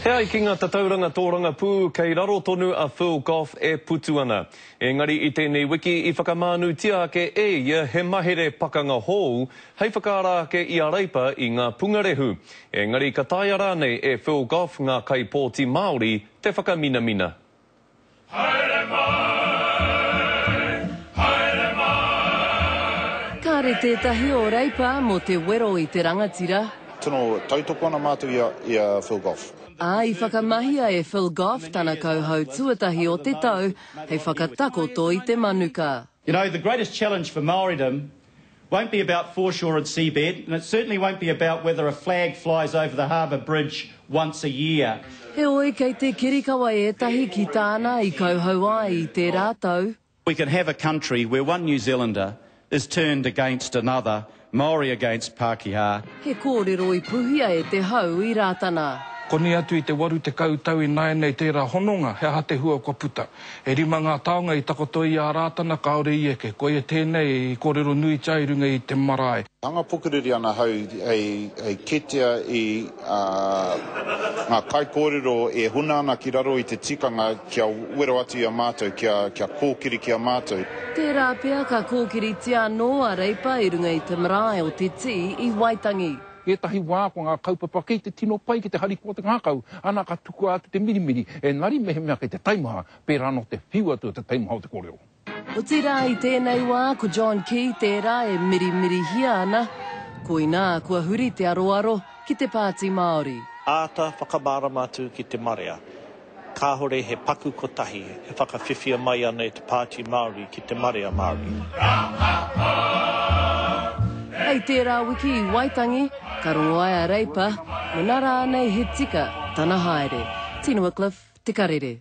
E ai ki ngā tatauranga tōrangapū, kei raro tonu a Phil Goff e putu ana. Engari i tēnei wiki i whakamānūtia ake e ia he mahere pakanga hōu hei whakaara ake i a Reipa i ngā pungarehu. Engari ka taea rānei e Phil Goff ngā kaipōti Māori te whakaminamina? Haere mai, haere mai. Kāre tētahi o Reipa mō te wero i te rangatira. Tino tautoko ana mātou i a, i a Phil Goff. Ā, i whakamahia e Phil Goff tana kauhau tuatahi o te tau hei whakatakoto i te manuka. You know, the greatest challenge for Māoridom won't be about foreshore and seabed, and it certainly won't be about whether a flag flies over the harbour bridge once a year. Heoi, kei te kirikawa ētahi ki tāna i kauhau ai i tērā tau. We can have a country where one New Zealander is turned against another, Māori against Pākehā. He kōrero i puhia e te hau i Rātana. Koni atu i te 80 tau ināianei tērā hononga, he aha te hua kua puta? E rima ngā taonga i takoto i a Rātana kāore i eke, koia tēnei i kōrero nuitia i runga i te marae. Hanga pukuriri ana hau hei kitea i ngā kaikōrero e huna ana ki raro i te tikanga kia wero atu i a mātou, kia kōkiri ki a mātou. Tērā pea ka kōkiritia anō a Reipa i runga i te marae o Te Tī i Waitangi. Ētahi wā ko ngā kaupapa kei te tino pai ki te harikoa te ngākau, ana ka tukua atu te mirimiri, engari mehemea kei te taimaha, pērā anō te whiu atu o te taimaha o te kōrero. Otirā i tēnei wā ko John Key tērā e mirimirihia ana, koinā kua huri te aroaro ki te Pāti Māori. Āta whakamārama atu ki te marea, kāore he paku kotahi e whakawhiwhia mai ana e te Pāti Māori ki te marea Māori. Hei tērā wiki i Waitangi, ka rongo ai a Reipa, mena rānei he tika tana haere. Tina Wickliffe, Te Karere.